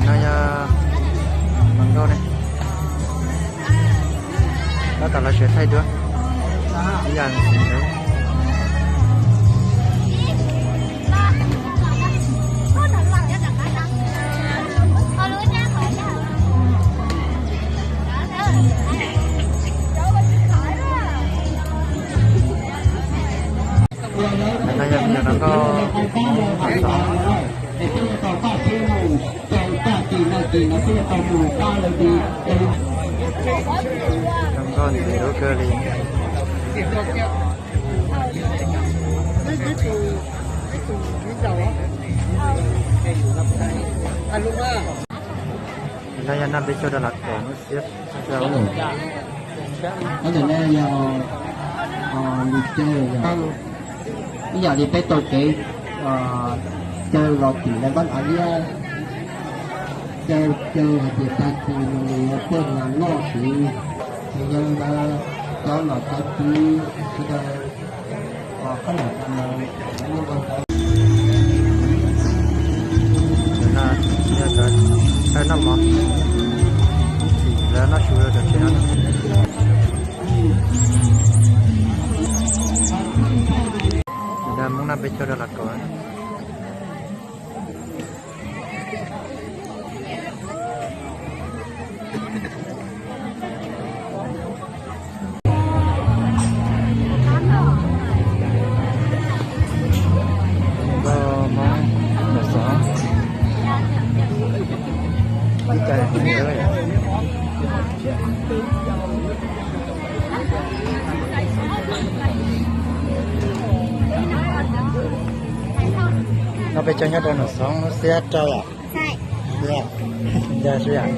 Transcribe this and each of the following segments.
No yog hluas nkauj ne, tab tom los sawv thaij duab ib yam xwb. No yog me nyuam hluas nkauj Hmoob Nram Xov. Zoo nkauj ntxim hlub kawg li. No yog naj peb caug dollar kaum hnub xiab rau. Ob ntawm no yog lus caw, ib yam li peb tau kev caw los tim lawv npab av liab, caw caw hais tias tag kis nws yuav tuaj noj noj tid, ces yog li ntawd cov nom cov tswv sawv daws, qab nom cov noj mov, ib chim lawv noj su rau cov tsev no. Ntawd Hmoob naj peb caug dollar kaum. Nkauj Hmoob Nram Xov, ib co hluas nkauj. No peb cov nyob rau Nram Xov hnub xiab rau yom? Yog, yog xwb yom.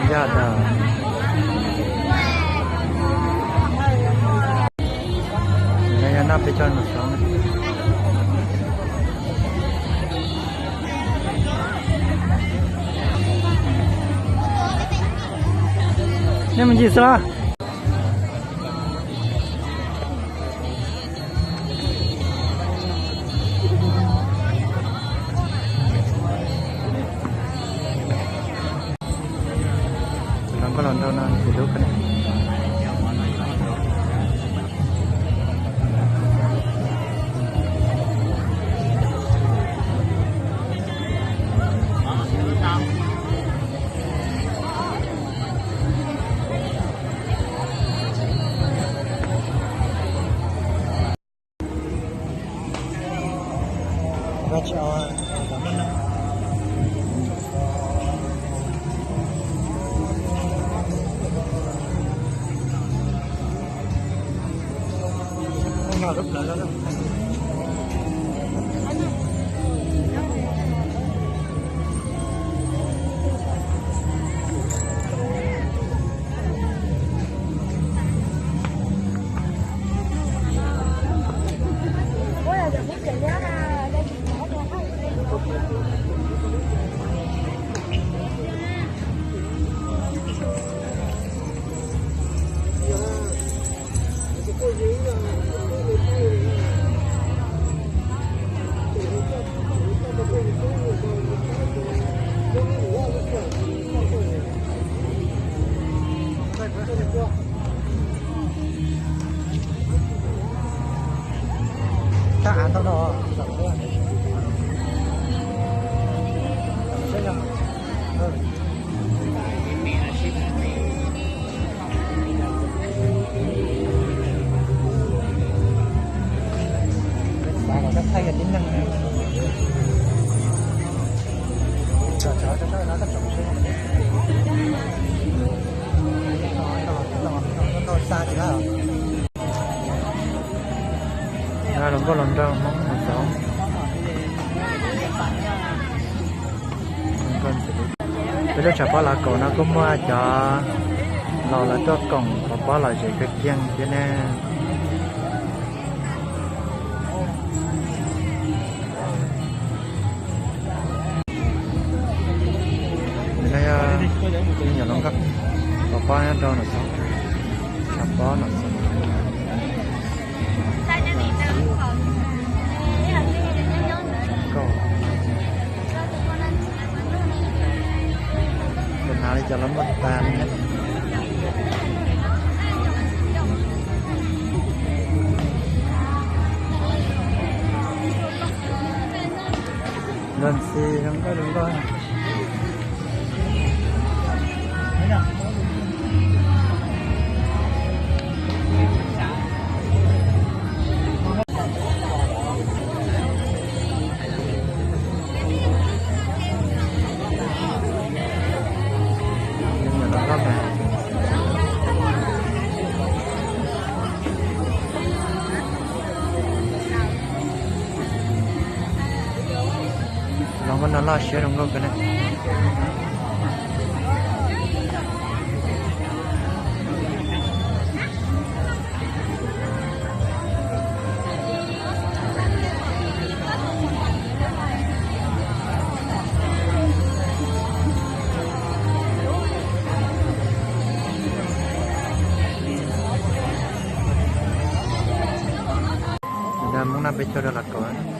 Yog tas, yog noj peb caug Nram Xov. Nej mus ncig xwb. Los nkauj los nraug no ntxim hlub kawg. Los nkauj los nraug Hmoob mus xyov. Peb lub tshav pob Lav Kaum no kuj muaj cov laus lawv tuaj koom pov pob lom zem kawg kiag thiab ne. Nim no yog me nyuam hluas nkauj pov pob nyob rau Nom Xov, tshav pob Nom Xov. Tus hnav li cas los muaj tas li thiab. Luag ntxhi zoo nkauj zoo nkauj. Los nkauj no loj siab zoo nkauj kawg ne. Ntawm Hmoob no peb caug rau Lav Kaum.